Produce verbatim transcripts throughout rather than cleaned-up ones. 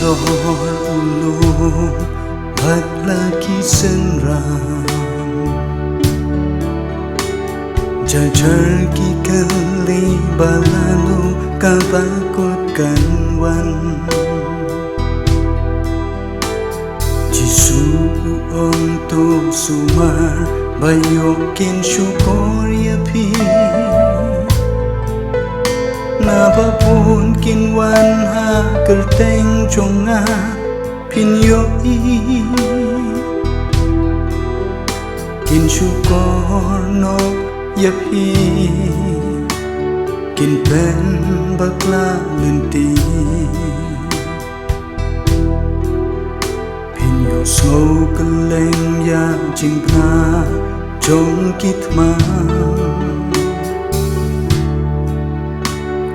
Dor u lum bad la ki synran, jar jar ki kali ba lano kaba kut kan wan. Jisu u ong to sumar ba ïoh kin shukor ïa phi. Naba bun kin wan ha kyrteng jong nga phin ïohi. Kin shukor noh ïa phi, kin pynbakla lynti. Phin ïohsngew kylleng ïa jingpynah jong ki thma.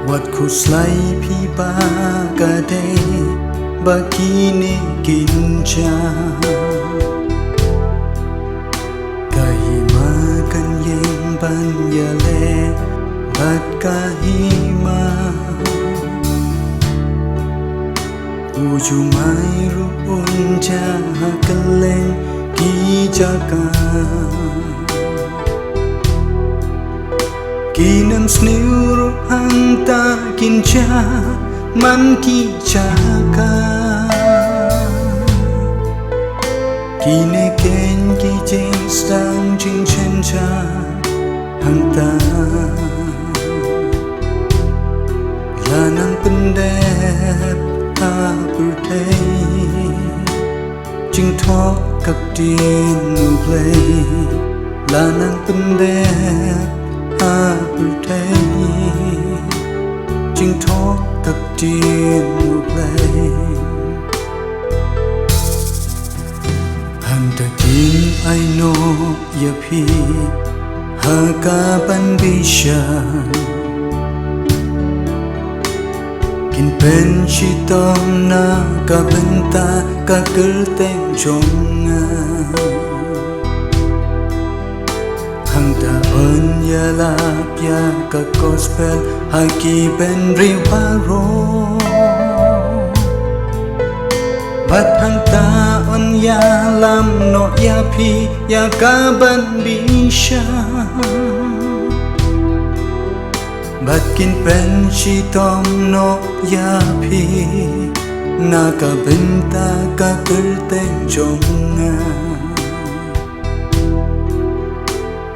Wat khuslai phi ba ka dei ba kine kin jia. Ka hima kan ïeng ban ïaleh bad ka hima. U jumai ruh un jia ha kylleng ki jaka. Ki nemsniew ruh hangta kin jia man ki jaka. Kine keiñ ki jingsdang jingsynshar hangta. La nang pyndep ha pyrthei jingthoh ka ktien U Blei. La nang pyndep ha pyrthei jingthoh ka ktien U Blei. Hangta kin ai noh ïa phi ha ka ban bishar. Kin pynshitom na ka bynta ka kyrteng jong nga. Hangta yn ïalap ïa ka gospel ha ki bynriew baroh. Bad hangta yn ïalam noh ïa phi ïa ka ban bishar. Bad kin pynshitom noh ïa phi na ka bynta ka kyrteng jong nga.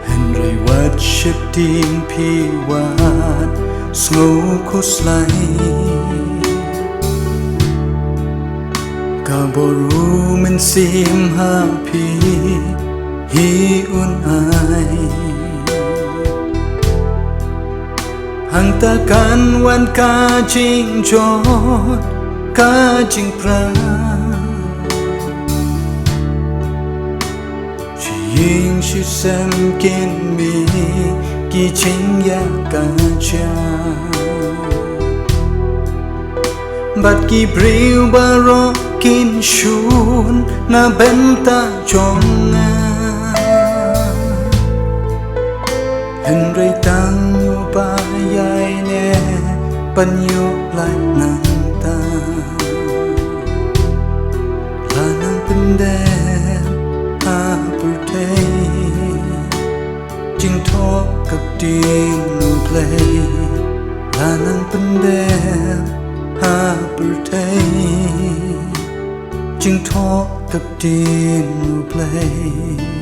Hynrei wat sheptieng phi, wat sngew khuslai. Ka bor U Mynsiem ha phi hi un ai. Hangta kan wan ka jingjot, ka jingpra. Shi ïing shi sem kin mih ki jingïakajia. Bad ki briew baroh kin shun na bynta jong nga. Hynrei tang uba ïaineh ban ïoh lait nangta. La nang pyndep ha pyrthei jingthoh ka ktien U Blei. La nang pyndep ha pyrthei jingthoh ka ktien U Blei.